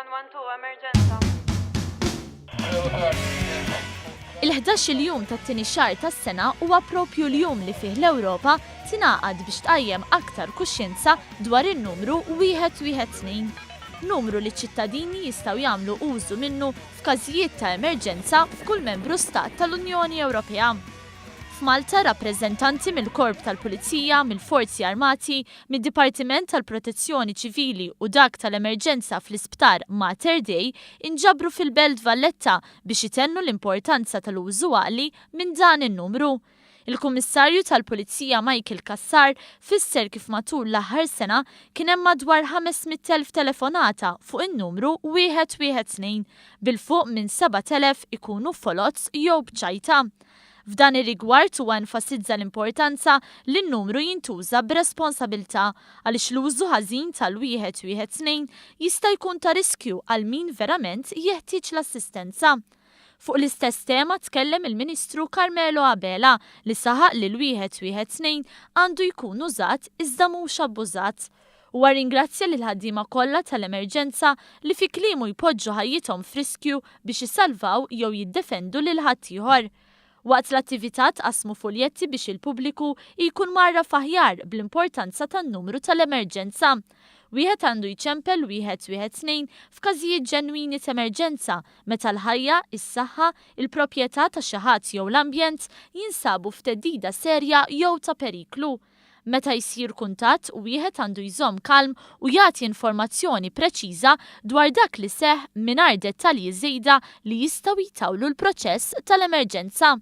112 emerġenza. Il-ħdax-il jum tat-tieni xahar tas-sena huwa proprju l-jum li fih l-Ewropa tingħaqad biex tqajjem aktar kuxjenza dwar in-numru wieħed wieħed tnejn. Numru li ċ-ċittadini jistgħu jagħmlu użu minnu f'każijiet ta' emerġenza f'kull membru stat tal-Unjoni Ewropea. F'Malta, rappreżentanti mill-Korp tal-Pulizija, mill-Forzi Armati, mid-Dipartiment tal-Protezzjoni Ċivili u dak tal-Emerġenza fl-Isptar Mater Dei inġabru fil-Belt Valletta biex itennu l-importanza tal-użu għaqli minn dan in-numru. Il-Kummissarju tal-Pulizija Michael Cassar fisser kif matul l-aħħar sena kien hemm madwar 500,000 telefonata fuq in-numru 112, bil fuq minn 7,000 ikunu foloz jew b'ċajta. F'dan ir-rigward huwa enfasizza l-importanza li n-numru jintuża b'responsabilità għaliex l-użu ħażin tal-wieħed wieħed tnejn jista' jkun ta' riskju għal min verament jeħtieġ l-assistenza. Fuq l-istess tema tkellem il-Ministru Carmelo Abela li saħaq li l-wieħed wieħed tnejn għandu jkun użat iżda mhux abbużat. Huwa rringrazzja lill-ħaddiema kollha tal-emerġenza li fi kliemu jpoġġu ħajjithom f'riskju biex isalvaw jew jiddefendu lil ħaddieħor. Waqt l-attività tqassmu fuljetti biex il-pubbliku jkun mgħarraf aħjar bl-importanza tan-numru tal-emerġenza. Wieħed għandu jċempel wieħed wieħed tnejn f'każijiet ġenwini t'emerġenza meta l-ħajja, is-saħħa, il-proprjetà ta' xi ħadd jew l-ambjent jinsabu f'theddida serja jew ta' periklu. Meta jsir kuntatt, wieħed għandu jżomm kalm u jagħti informazzjoni preċiża dwar dak li seħħ mingħajr dettalji żejda li jistgħu jtawlu l-proċess tal-emerġenza.